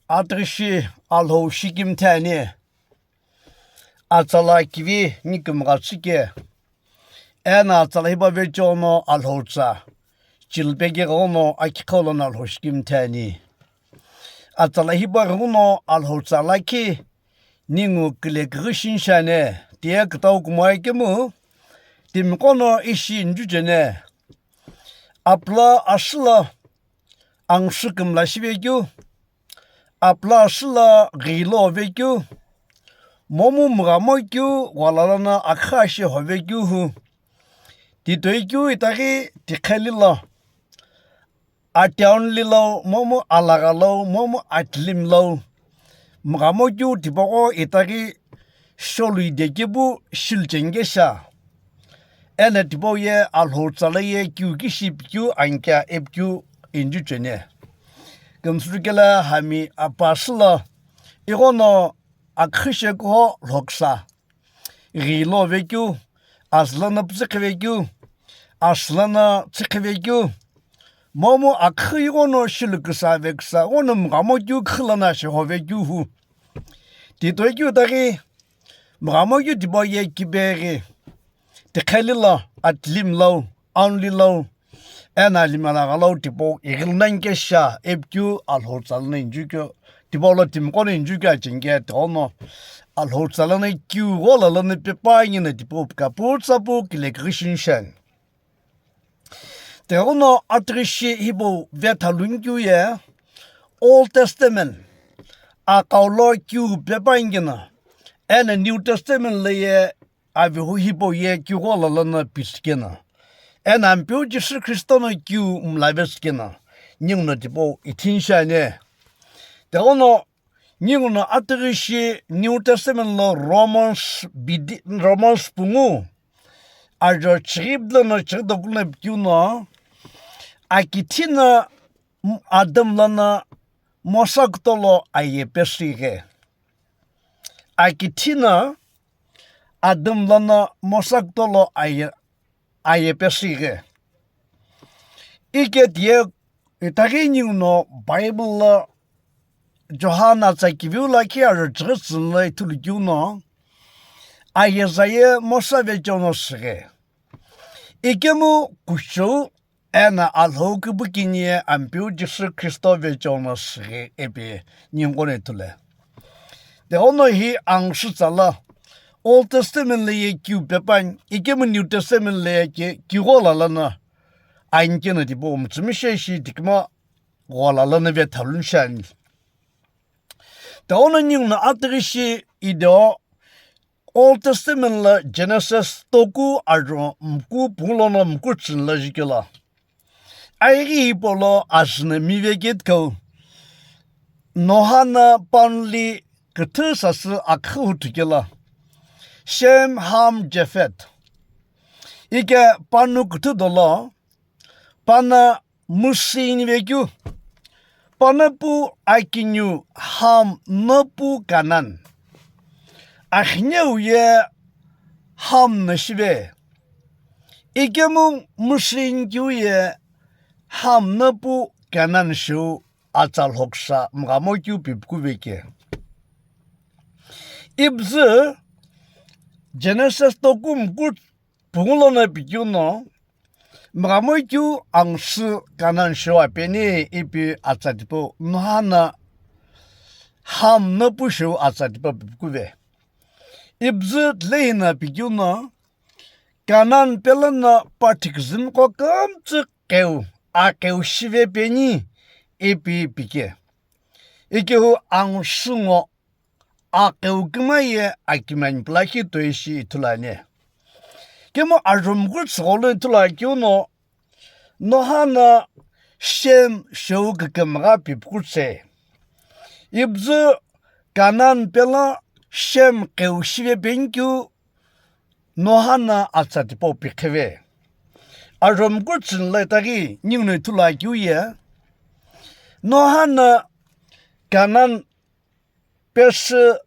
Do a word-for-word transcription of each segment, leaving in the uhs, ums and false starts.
Atughi shi Alhou shikimthe ani. Atsala kivi nikimgha tsüke. Eno atsala hipau vecheo no Alhou tsa. Chilpeke ghenguno akiqholo no Alhou shikimthe ani. Atsala hipau ghenguno Alhou tsa lakhi ningu kile kughi shinshiani. Tiye kütau kumo ikemu timiqo no ishi injucheni. Apula asüla angusü kümla shivekeu, apula asüla ghilo vekeu, momu mghamo keu gholalono akha shi hovekeu hu. Titoikeu itaghi tiqhelilo, atown lilo, momu alagha lo, momu atlim lo, mghamo keu tipaqo itaghi sholu idekepu shilucheni kesha. Eno tipau ye Alhou tsa lo ye keu kishi pikeu anikea ipikeu injucheni. Kümsülu kelo hami apasülo ighono akhu shekuho lhoksa. Ghilo vekeu, asülono pütsüqhi vekeu, asülono tsüqhi vekeu, momu akhu ighono shilu küsa veküsa ighono mghamo keu khulana shiho vekeu hu. Titoikeu itaghi mghamo keu tipau ye kipeghi, tiqhelilo, atlim lo, aunli lo, eno alimi alagha lo tipau ighilu nani kesha ipikeu Alhou tsa lono injukeu, tipau lo timiqo no injukeu acheni ke tighono Alhou tsa lono keu gholalono pepa ani no tipau kapu tsapu kile kughi shinshiani. Tighenguno atughi shi hipau vetha luni keu ye Old Testament akhau lo keu pepa ani keno, eno New Testament lo ye avehu hipau ye keu gholalono pisükeno, eno Ampeu Jisü Khristo no keu mla vesükeno, ninguno tipau ithinshiani. Tighono ninguno atughi shi New Testament lo Romans bidi, Romans pungu, ajo chighi lono chighi dokulu no pikeu no, akithi no Adam lono Mosa kutolo aye pesü ighi. Akithi no Adam lono Mosa kutolo aye, aye pesü ighi. Ike tiye itaghi ninguno Bible lo Johana tsa kiviu lakhi ajo chighi tsüni lo ithulu keu no, ayeza ye Mosa vecheo no süghi. Ikemu kuchou eno Alhou kipu kini ye Ampeu Jisü Khristo vecheo no süghi ipi ninguqo no ithulu. Tighono hi angusü tsa lo Old Testament lo ye keu pepa ani, ikemu New Testament lo ye ke keu gholalono ani keno tipau mütsümishei shi tikuma gholalono vetha luni shiani. Tighono ninguno atughi shi ido Old Testament lo Genesis toku ajo muku pungu lono muku tsüni lo jukelo, aighi hipau lo asüno mive kethiqhau, Noha no panuli küthü sasü akhu huthu kelo, Shem, Ham, Jefet. Ike panu küthü dolo, pano Müsü ini vekeu, pano pu akiniu Ham no pu Kanan. Akhinyeu ye Ham no shive. Ikemu Müsü ini keu ye Ham no pu Kanan shiu atsa lhoksa mghamo keu pipukuve ke. Ipuzü Genesis toku muku pungu lono pikeu no, mghamo keu angusü Kanan shiu apeni ipi atsa tipau Noha no Ham no pu shiu atsa tipau pipukuve. Ipuzü tilehi no pikeu no, Kanan pelono pa thiküzümiqo kümtsü qeu, aqeu shive peni ipi pike. Ikehu angusü ngo aqeu kümai ye akimani pulakhi toi shi ithulu ani. Kemu ajo muku tsügholo ithulu akeu no, Noha no Shem shiu kükümgha pipukutsü. Ipuzü Kanan pelo Shem qeu shive peni keu Noha no atsa tipau pikhive. Ajo muku tsüni lo itaghi ninguno ithulu akeu ye, Noha no Kanan pesü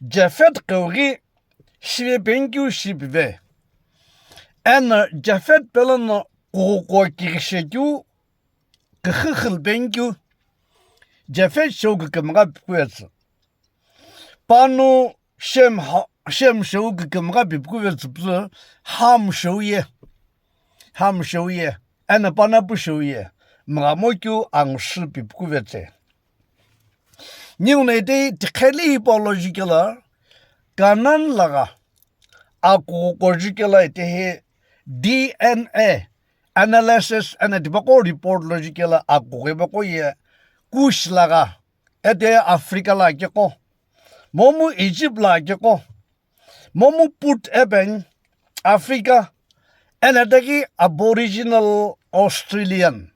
Jefet qeu ghi shive peni keu shi pive. Eno Jefet pelono kughuko kighishe keu, küxü xülu peni keu, Japheth shou kükümgha pikuetsü. Panu Shem ha-, Shem shou kükümgha pikuetsü püzü Ham shou ye. Ham shou ye. Eno panapu shou ye. Mgha mokeu angusü pikuetsü. Ninguno itehi tiqheli hipau lo jukelo, Canaan lagha akuko jukelo itehi D N A analysis eno tipaqo report lo jukelo akuko ipaqo ye Kush lagha, ete Africa lo akeqo, momu Egypt lo akeqo, momu Put epeni, Africa, eno itaghi Aboriginal Australian,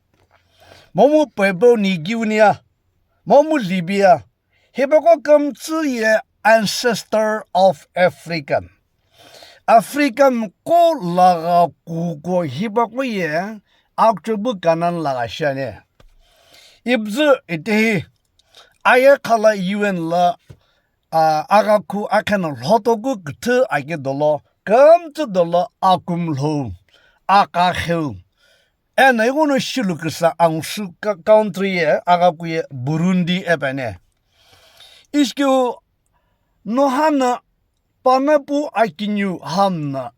momu Papua New Guinea, momu Libya, hipaqo kümtsü ye ancestor of African. African qo lagha kuko hipaqo ye akuchopü Canaan lagha shiani. Ipüzü itehi ayekhala U N lo, a, aghakhu akheno lhotoku küthü ake dolo, kümtsü dolo akumlhou, akakheu. Eno ighono shilu küsa angusü ka-, country ye aghakhu ye Burundi epeni. Ishi keu Noha no panapu akiniu Ham no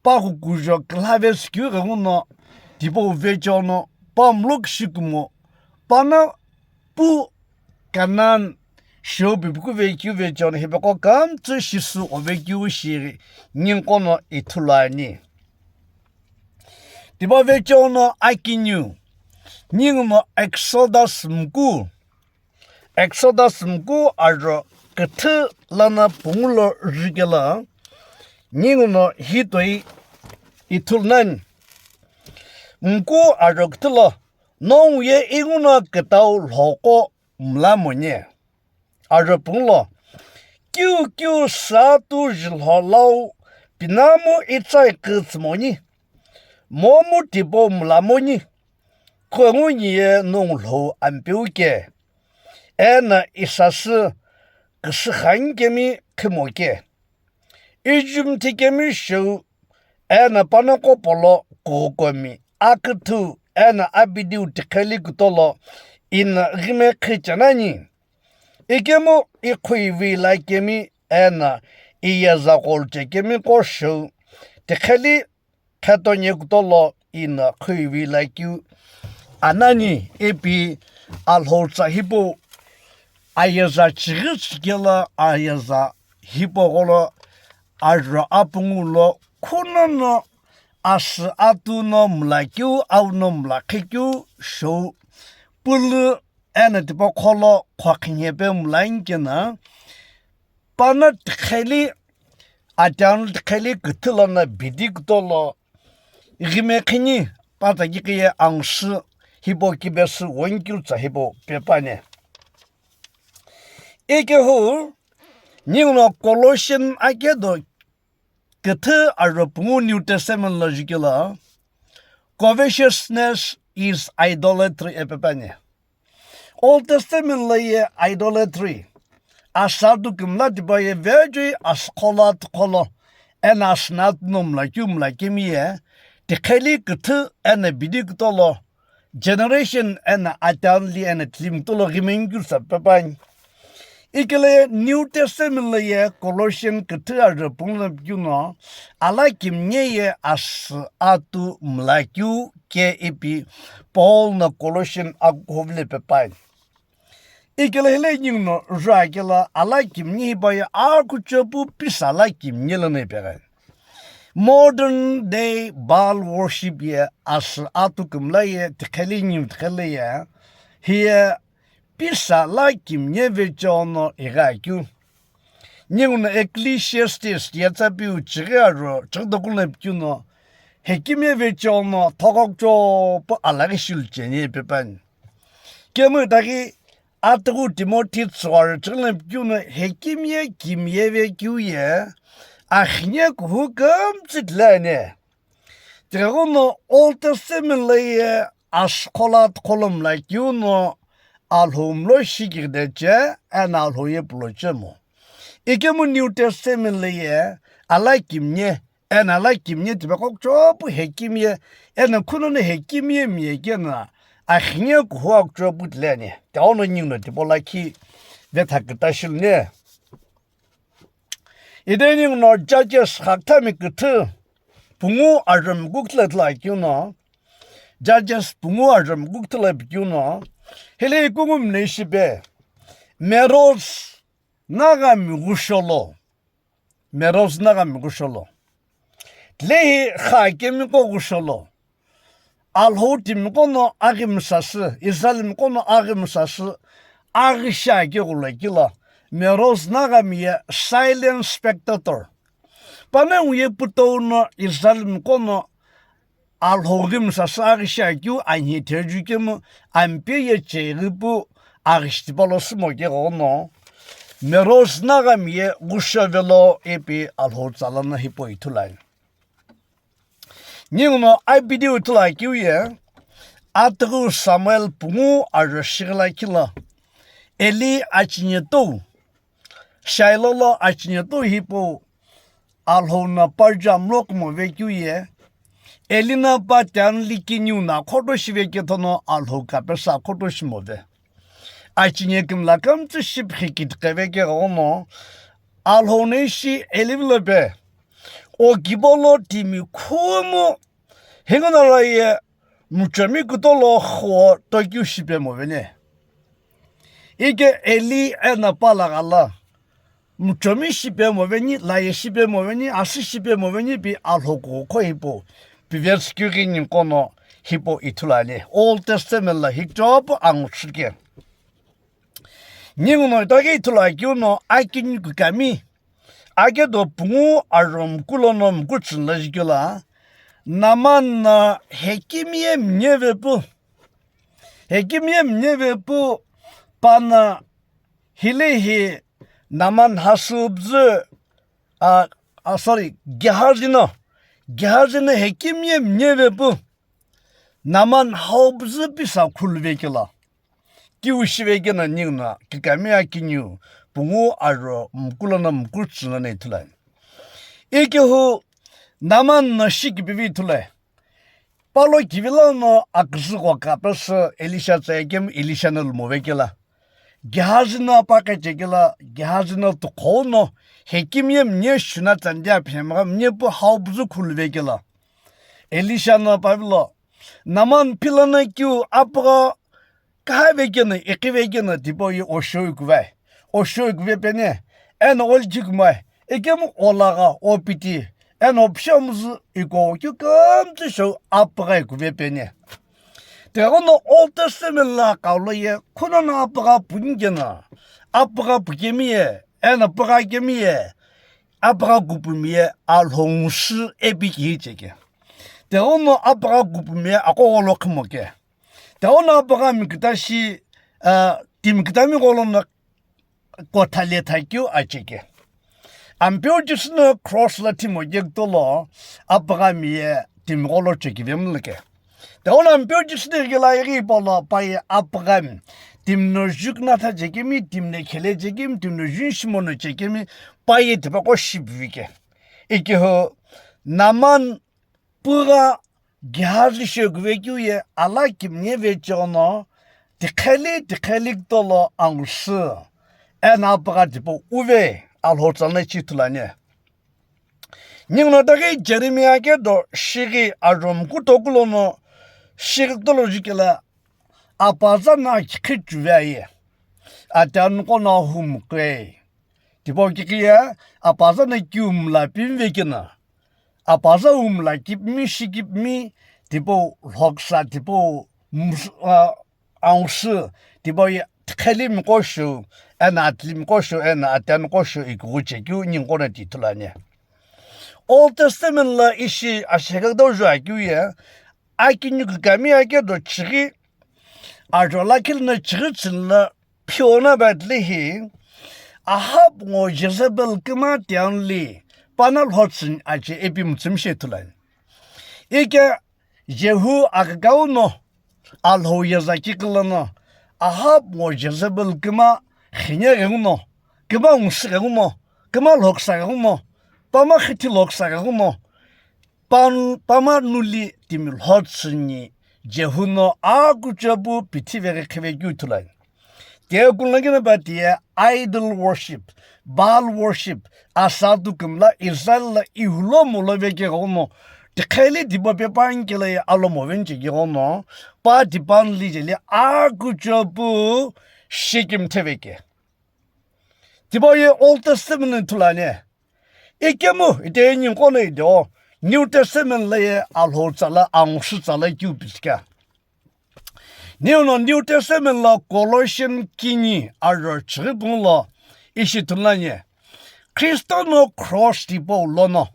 pa kukujo külhavesü keu ighono tipau vechewo no pa mlok shikumo pana pu Canaan shou pipikuvekeu vechewo no hipaqo kümtsü shisü ovekeu shi ninguqo no ithulu ani. Tipau vechewo no akiniu, ninguno Exodus mku, Exodus mku ajo küthü lono pungu lo jukelo, ninguno hitoi ithulu nani. Mku ajo küthü lo, nongu ye inguno kütau lhoko mla moni. Ajo pungu lo, kiu kiu satu jilho lau pinamu itsai kütsü moni, momu tipau mla moni, khongu ni ye nongu lhou Ampeu ke, eno isasü küsükhani kemi khimo ke. Ijumthi kemi shou, eno panoqo polo kukomi, aküthü, eno abidiu tiqheli kutolo, ino ghimekhi chenani. Ikemu iqhuivi la kemi, eno iyeza qolche kemi qo shou, tiqheli khetonye kutolo, ino qhuivi la keu anani ipi Alhou tsa hipau ayeza chighi chikelo ayeza hipau gholo ajo apungu lo khunono asü atu no mla keu, au no mla qhekeu shou pülü eno tipaqo lo khokhinhepe mla nikeno, pano tiqheli, atianu tiqheli küthü lono bidi kutolo, ghimekhi ni, pa tsa kikhiye angusü hipau kibesü wonkeu tsa hipau pepani. Ikehu, ninguno Colossian akedo küthü ajo pungu New Testament lo jukelo, covetousness is idolatry ipepani. Old Testament lo ye idolatry, asü atu kümla tipau ye vecheo asüqholo atuqholo, eno asüna atu no mla keu mla kemi ye, tiqheli küthü eno bidi kutolo, generation eno atianli eno thili kutolo ghimekhi keu sa pepani. Ikelo ye New Testament lo ye Colossian küthü ajo pungu lo pikeu no, ala kimiye ye asü atu mla keu ke ipi Paul no Colossian akuhuvile pepani. Ikelo hile ninguno juakelo ala kimiye hipau ye akuchopü pisa ala kimiye lono ipeghi. Modern day Baal worship ye asü atu kümla ye tiqheli niu tiqheli ye, hiye pisa la kimiye vecheo no ighi akeu. Ninguno Ecclesiastes yetsa piu chighi ajo chighi dokulu no pikeu no, hekimiye vecheo no thoghokuchopü alaghi shilu cheni pepani. Kemu itaghi atughu Timothy tsügho ajo chighi lo no pikeu no hekimiye kimiye vekeu ye, akhine kuhu kümtsü tile ani. Tighenguno Old Testament lo ye asüqholo atuqholo mla keu no Alhou mlo shikighi deche, eno Alhou ye pulo chemo. Ikemu New Testament lo ye ala kimiye, eno ala kimiye tipaqo kuchopü hekimiye, eno khunono hekimiye miye keno, Akhine kuhu akucho putile ani. Tao no ningu no tipau lakhi vetha küta shilu ne. Ide ningu no Judges khaktami küthü pungu arem kukthile tla keu no. Judges pungu arem kukthile keu no. Hile kungu mne shipe. Meroz Nagami ghusho lo. Meroz Nagami ghusho lo. Tilehi kha kemiqo ghusho lo. Alhou timiqo no aghi msasü, Israelmiqo no aghi msasü, aghi shi akeu gholo kila. Meroz Nagami ye silent spectator. Panongu ye putou no Israelmiqo no Alhou ghi msasü aghi shi akeu anhi theju kemu Ampeu ye cheghi pu aghi shi tipau lo sümo keghono Meroz Nagami ye ghusho velo ipi Alhou tsa lono hipau ithulu ani. Ningu no I P D ithulu akeu ye atughu Samuel pungu arho shighi lakhi lo Eli achine tou Shiloh lo achine tou hipau Alhou no parja mlo kumo vekeu ye, Eli no pa tianli kiniu no akhoto shive kethono Alhou kapesa akhoto shimo ve. Achine kimla kamtsü shiphi kitikeve keghono, Alhou no ishi Eli vilo pe, o kibo lo timi khumu, hingu no ra ye, muchomi kutolo khuo tokeu shipe moveni. Ike Eli eno palagha lo, muchomi shipe moveni, laye shipe moveni, asü shipe moveni pi Alhou kughukhu hipau, pi verse keu ghi ninguqo no hipau ithulu ani. Old Testament lo hikchopu angu shike. Ningu no itaghi ithulu akeu no akiniu kükami, akedo pungu arho mkulono mkutsü lo jukela, Naman no hekimiye mnye vepu. Hekimiye mnye vepu pano hilehi Naman hasübzü, a, a, sorry, Gehazi no, Gehazi no hekimiye mnye vepu. Naman haubzü pisa khulu vekela. Kiu shive keno ningu no kükami akiniu pungu arho mkulono mkutsü lono ithulu ani. Ikehu Naman no shikipivi ithulu. Palo kivi lono aküzü gho kapesü Elisha tsa kemu Elisha no lumo vekela. Gehazi no pa kechekela, Gehazi no tukhou no hekimiye mnye shuna tsandi aphemgha mnye pu haubzü khulu vekela. Elisha no pa vilo, Naman pilono kiu apugha kaha vekeno, iqi vekeno, tipau ye osho ikuvai. Osho ikuve peni, eno olichi kumai, ikemu olagha, opiti, eno ophisha omuzü iko keu kamtsü shou apugha ikuve peni. Tighenguno Old Testament lo akau lo ye, khunono apugha puni keno, apugha pukemi ye, eno pugha kemi ye, apugha kupumi ye, Alhou ngusü epi kihi cheke. Tighenguno apugha kupumi ye, akogholo khimoke. Tighenguno apugha mi küta shi, ah, timi kütami gholono kotha letha keu acheke. Ampeu Jisü no cross lo thimo kekutolo, apugha mi ye timi gholo chekive mlike. Tighenguno Ampeu Jisü no ghila ighi hipau lo pa ye apugha mi, timi no juknatha chekemi, timi no khele chekemi, timi no junshimono chekemi, pa ye tipaqo shipuvike. Ikehu Naman pugha Gehazi shekuve keu ye ala kimye vecheghono, tiqheli, tiqheli kutolo angusü, eno apugha tipau uve, Alhou tsa lono ishi ithulu ani. Ningu no itaghi Jeremiah kedo shighi arho mkutoku lono shighi kutolo jukela, apaza no akikhi chuve aye, atianuqo no ahumqe. Tipau kikhi ye, apaza no kiu mla pimi vekeno, apaza umla kipimi shikipimi, tipau lhoksa, tipau mus-, ah, angusü, tipau ye tiqheli miqo shou, eno atili miqo shou, eno atianuqo shou ikughuche keu ninguqo no ti ithulu ani. Old Testament lo ishi ashekha kütau ju akeu ye, akiniu kükami akedo chighi, arho lakhi lono chighi tsüni lo Phiona batlihi, Ahab ngo Jezebel küma tianli, pano lhotsüni ache epi mütsümshe ithulu ani. Ike Jehu akükau no, Alhou yeza kikhi lono, Ahab ngo Jezebel küma khine ghenguno, küma ngusü ghenguno, küma lhoksa ghenguno, pama khithi lhoksa ghenguno, Pan-, pama nuli timi lhotsüni Jehu no akucho pu pithive ghi qhivekeu ithulu ani. Tiye kungu lakhi no pa tiye idol worship, Baal worship, asatu kümla Israel lo ihulo mulo vekeghono, tiqheli tipau pepa nkelo ye alomo venchekeghono, pa tipau nli jeli akucho pu shikimthe veke. Tipau ye Old Testament ithulu ani. Ikemu ite ningu qo no ido, New Testament lo ye Alhou tsa lo, angushi tsa lo keu pishika. Ninguno New Testament lo Colossian kini ajo chighi pungu lo ishi ithulu ani. Kristo no cross tipau lono,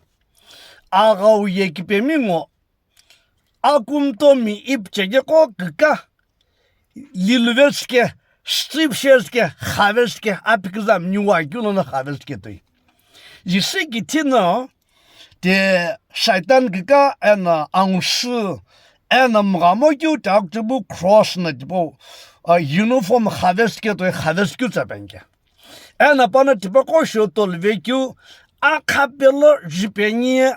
aghau ye kipemi ngo, akumtomi ipi cheke qo kika, lilu vesike, strip shesike, kha vesike, apikizam niwa keu lono kha vesike toi. Jisü kithi no, te Shaitan kika eno angushi, eno mghamo keu te akucho pu cross no tipau, uh, uniform kha vesike toi kha vesikeu tsa penke. Eno pano tipaqo shou toluvekeu, akhapelo jupeni,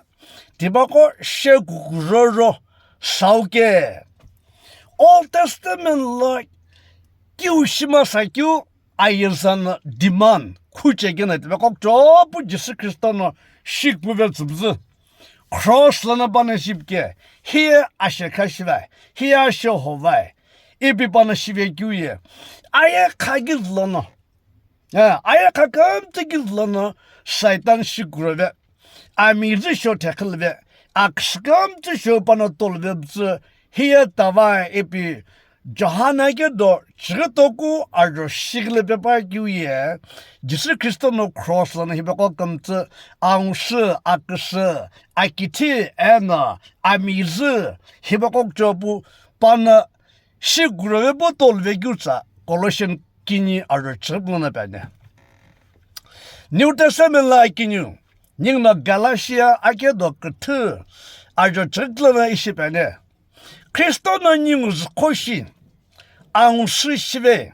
tipaqo shekukuzhojo, sauke. Old Testament lo kiu shima sakeu, ayeza no demand, khuchekeno tipaqo kucho pu Jisü Kristo no shikipuve tsüpüzü. Cross lono pano shipike, hiye ashekha shivai, hiye asheho vai, ipi pano shivekeu ye, aye khakizü lono. Eh, aye kha kümtsü kizü lono Shaitan shikurove, amizü shou thekhilove, aküsü kümtsü shou pano tolove pütsü, hiye tava ipi Johana ke do chighi toku ajo shighile pepa keu ye, Jisü Kristo no cross lono hipaqo kümtsü, angushi, aküsü, akithi eno amizü hipaqo kucho pu pano shikurove pu toluvekeu tsa Colossian kini ajo chighi pungu no pe ani. New Testament lo akiniu, ninguno Galatia ake do küthü ajo chighi lono ishi pe ani. Kristo no ningu züqho shi, angushi shive,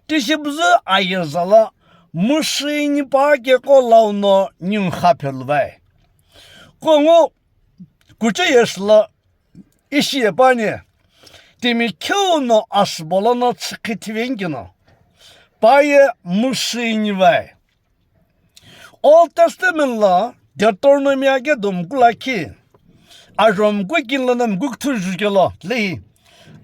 tishipüzü ayeza lo, müsüini pa keqo lau no ningu kha pheluvai. Kungu kucho ye sü lo ishi ye pani, timi kheu no asübo lono tsüqhi thive nkino, pa ye müsüini vai. Old Testament lo Deuteronomy ake do mku lakhi, ajo mku kini lono mku küthü jukelo lehi,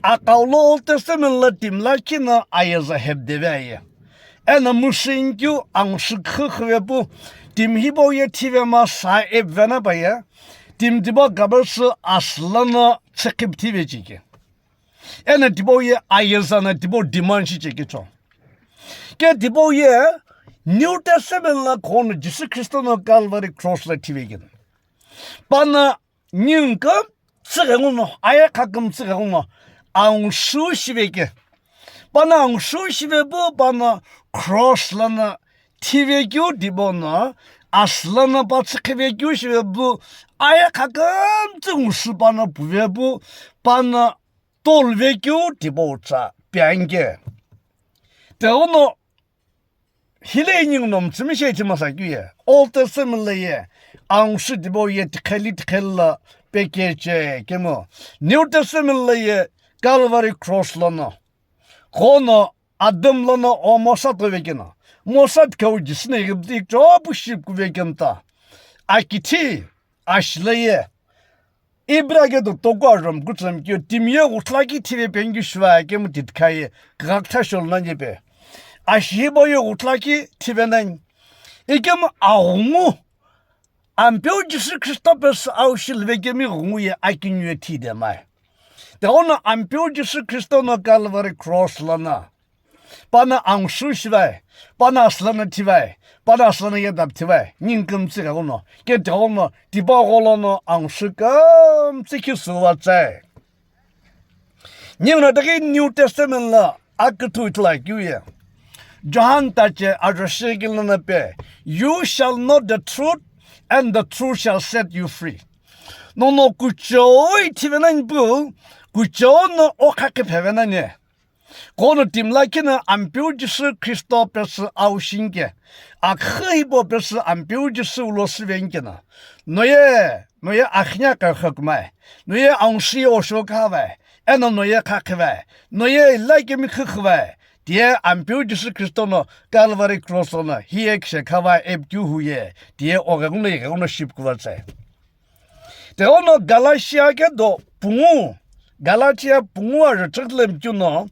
akau lo Old Testament lo timi lakhi no ayeza hepdeve aye. Eno müsüini keu angushi khü khüve pu, timi hipau ye thive ma sa epve na pa ye, timi tipau gabasü asü lono tsüqhi pithive cheke. Eno tipau ye ayeza no tipau demand shichekeucho. Ke tipau ye New Testament lo kughono Jisü Kristo no Calvary cross lo thivekeno, pano ningu kümtsü ghenguno, aye kha kümtsü ghenguno, angushi shive ke. Pano angushi shive pu pano cross lono thivekeu tipau no, asü lono pa tsüqhivekeu shive pu, aye kha kümtsü ngushi pano puve pu, pano toluvekeu tipau tsa pianke. Tighenguno hile ninguno mütsümishei thima sakeu ye, Old Testament lo ye angushi tipau ye tiqheli tiqheli lo pekeche kemu, New Testament lo ye Calvary cross lono, kughono Adam lono o Mosa tovekeno, Mosa tikhau Jisü no ighiputi kucho pu shipkuvekeno ta, akithi, ashi lo ye, Ibra ke do toku ajo mku tsümi keu timi ye ghuthu lakhi thive penikeu shiva kemu tithikhai ye kagha kütha shou lo nani pe. Ashi hipau ye ghuthu lakhi thive nani. Ikemu aghungu, Ampeu Jisü Kristo pesü au shi luvekemi ghungu ye akiniu ye thide mai. Tighenguno Ampeu Jisü Kristo no Calvary cross lono, pano angushi shivai, pano asü lono thivai, pano asü lono yedap thivai, ningu kümtsü ghenguno, ke tighenguno tipau gholo no angushi kümtsü khi süwa tsai. Ninguno itaghi New Testament lo aküthü ithulu akeu ye, John tache ajo shekini lono pe, "You shall know the truth, and the truth shall set you free." Nono kuchou ithivena nipu, kuchou no okhakhi phevena ne. Kono timi lakhi no Ampeu Jisü Kristo pesü au shinke, akhi hipau pesü Ampeu Jisü ulo süvenkeno, noye, noye akhinya kakha kumai, noye angushi osho khavai, eno noye khakhivae, noye ila kemi khikhivae, tiye Ampeu Jisü Khristo no Calvary cross lono hiye kishekhavai epikeu huye, tiye oghenguno ighenguno shipukuvatsü. Tighenguno Galatia kedo pungu, Galatia pungu ajo church lo pikeu no,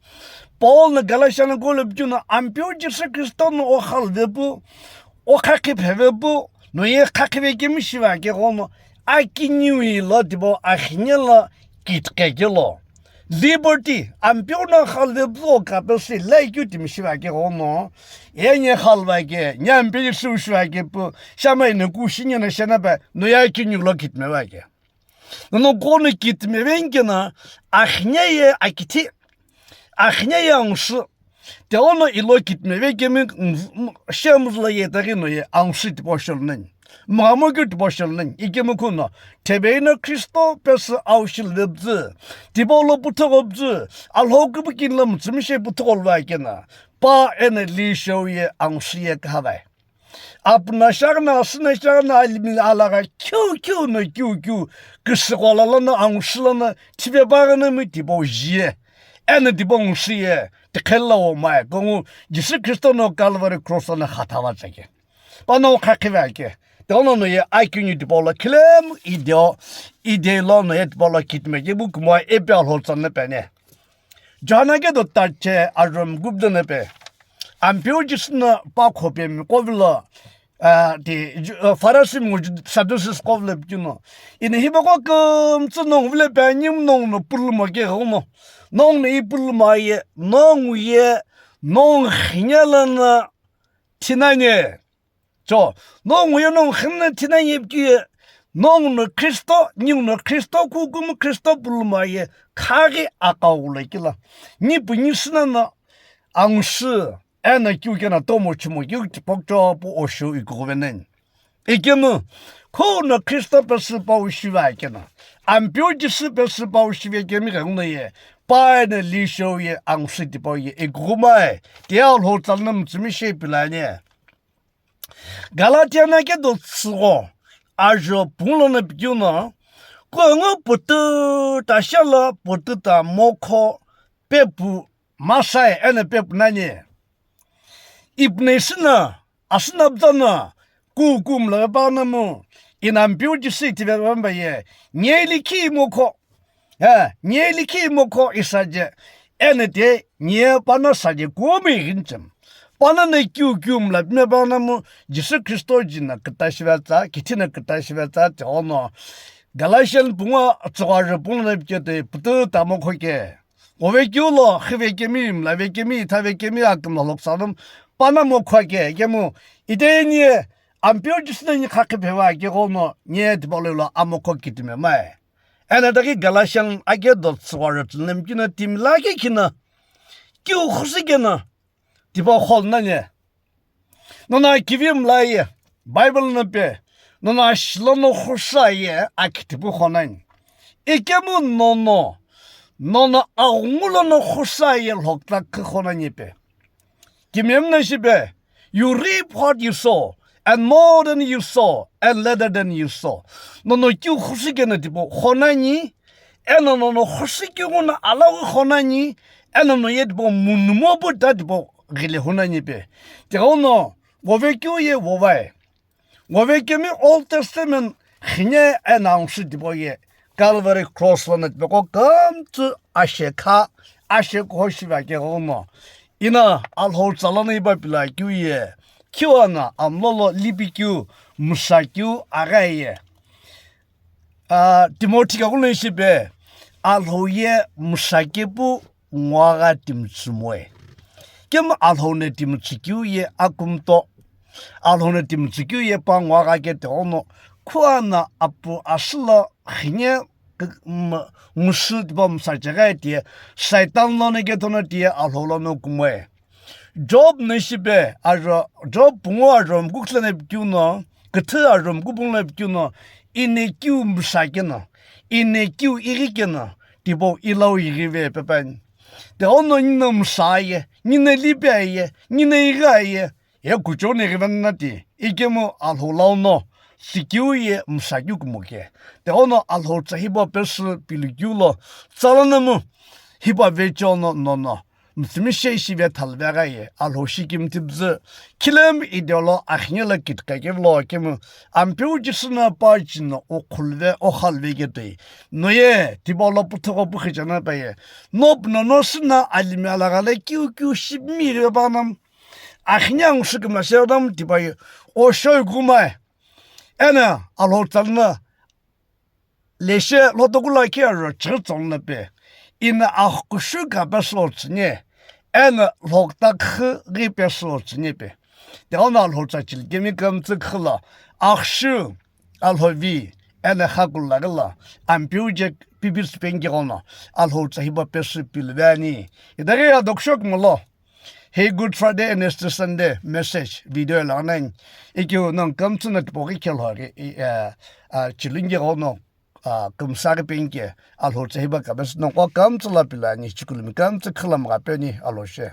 Paul no Galatia no qo lo pikeu no, Ampeu Jisü Khristo no okhaluve pu, okhakhi pheve pu, noye khakhive kemi shiva ke ghono, akiniu ilo tipau akhine lo kitike kelo. Liberty, Ampeu no khaluve pu o kapesi laikiu timi shiva ke ghono, enye khaluva ke, nye Ampeu Jisü shiva ke pu, shama ine ku shinye na shena pa, noye akiniu lo kitime va ke. Nono ghono kitime veni keno, akhine ye akithi, akhine ye angusü, tighenguno ilo kitime veni kemi, shemuzü lo ye taghi noye angusü tipau shelo nani. Mghamokeu tipau shelo nani, ikemu khuno, thebe ino Khristo pesü au shiluve püzü, tipau lo puthugho püzü, Alhou kipikini lo mütsümishei puthugho luva keno, pa eno li shou ye angusü ye khavai. Apuna shagna, asüna shagna, alimi alagha, kiu kiu no kiu kiu, küsügholo lono, angusü lono, thipe paghi no mi tipau jie, eno tipau ngusü ye, tikhelo wo mai, kongu, Jisü Khristo no Calvary cross lono khathavatsü ke. Pano khakhive ake. Tighenguno noye akiniu tipau lo khilemu ideo, ide lono ye tipau lo kitime ke bu kumo epi Alhou tsa no pene. Johana kedo tache ajo mkubdo no pe. Ampeu Jisü no pa khopemi kovilo, ah, ti, Ju-, ah, Pharisee mu Ju-, Sadducees kovilo pikeu no. Ino hipaqo kümtsü nongu vile pe anyi nongu no puluma ke ghono. Nongu no ipuluma ye, nongu ye, nongu khine lono thinani. Cho, nongu ye nongu khine thinani ye pikeu ye, nongu no Khristo, ningu no Khristo, kukumu Khristo puluma ye, khaghi akau lo kila. Ni pu ni sina no angusü, eno kiu keno tomo chimo kiu tipau cho pu osho ikughuve nani. Ikemu, khuno Khristo pesü pau shiva keno, Ampeu Jisü pesü pau shive kemi ghenguno ye, pa eno li shou ye angusü tipau ye ikughu mai, tiye Alhou tsa lono mütsümishei pilani. Galatia no kedo tsügho ajo pungu lono pikeu no, kuangu pututa shelo pututa mokho pepu masai eno pepu nani. Ipu no isüna, asüna pütsa no, kuku mlave paghi no mu, ino Ampeu Jisü ithiveva mba ye, nye likhi mokho, Eh, nye likhi mokho isa je, eno tiye nye pano sa je kuomi ighinchim. Pano no kiu kiu mla pime pano mu Jisü Khristo ji no küta shivetsa, kithi no küta shivetsa, tighenguno Galatian pungu tsügho ajo pungu lono pikeu te pututa mokho ke. Kovekeu lo, khivekemi, mlavekemi, ithavekemi, akümlo lhoksa no, pano mokho ke, ikemu, ite ni, Ampeu Jisü no ni khakhi pheva ke ghono, nye tipau lo ilo amokho kitime mai. Eno itaghi Galatian akedo tsügho ajo tsünemkino timi lakhi kino, kiu khusi keno, tipau kholu nani. Nono akivi mla ye, Bible no pe, nono ashi lono khusa ye, akitipu khonani. Ikemu nono, nono aghungu lono khusa ye lhokta kükho nani pe. Kimiyemu no shipe, you reap what you sow, and more than you sow, and later than you sow. Nono kiu khusi keno tipau khonani, eno nono khusi keu no alaghi khonani, eno noye tipau munumo pu ta tipau ghile hunani pe. Tighenguno, kovekeu ye vovai. Kovekemi Old Testament khine eno angusü tipau ye Calvary cross lono tipaqo kümtsü ashekha, ashekho shiva ke ghono. Ino Alhou tsa lono ipa pila keu ye, kiu eno amlo lo lipikeu, msakeu aghi ye. Ah, Timothy kakulo ishi pe, Alhou ye msakeu pu nguaghi timi tsü moe. Kemu Alhou no timi tsü keu ye akumto. Alhou no timi tsü keu ye pa nguaghi ke tighenguno, khuano apu asü lo khine k-, m-, ngusü tipau msa cheghi tiye, Satan lono kethono tiye Alhou lono kumoe. Job no shipe, ajo, Job pungu ajo mkukhu lono pikeu no, küthü ajo mkukhu pungu lono pikeu no, ino kiu msa keno, ino kiu ighi keno, tipau ilau ighive pepani. Tighenguno nino msa aye, nino lipi aye, nino ighi aye, ye kuchou no ighive nani ti, ikemu Alhou lau no, tsikeu ye msakeu kumoke. Tighono Alhou tsa hipau pesü pilukeu lo, tsa lono mu hipau vecheono nono mütsümishei shive thaluvegha ye Alhou shikimthi püzü khilemu idolo akhine lo kitikakevi lo kemu Ampeu Jisü no pa chino ukhulve okhalve ketoi. Noye tipau lo puthugho pukhichena paye. Nopu nono sü no alimi alagha lo kiu kiu shipimi ve pa nam. Akhine angu shikimla she nam tipaye. Oshoi kumai. Eno Alhou tsa lono leshe lhotokula keu ro chighi tsongu no pe, ino aghükushu kape sü lo tsüni, eno lhokta khü ghi pe sü lo tsüni pe. Tighono Alhou tsa chili kemi kümtsü khü lo, aghüshu, Alhou vi, eno xakula ghi lo, Ampeu je pipitsü penke ghono, Alhou tsa hipau pesü piluve ani. Itaghi ya dokushokumo lo. Hey, Good Friday and Easter Sunday message video lo nani. Ikeu nongu kümtsü no tipau ghi kelo ghi, i, a, a, chilungi ghono, a, kümsa ghi penke, Alhou tsa hipau kape sü nongu kümtsü lo pilu ani, chikulumi kümtsü khülamgha pe ani, Alhou she.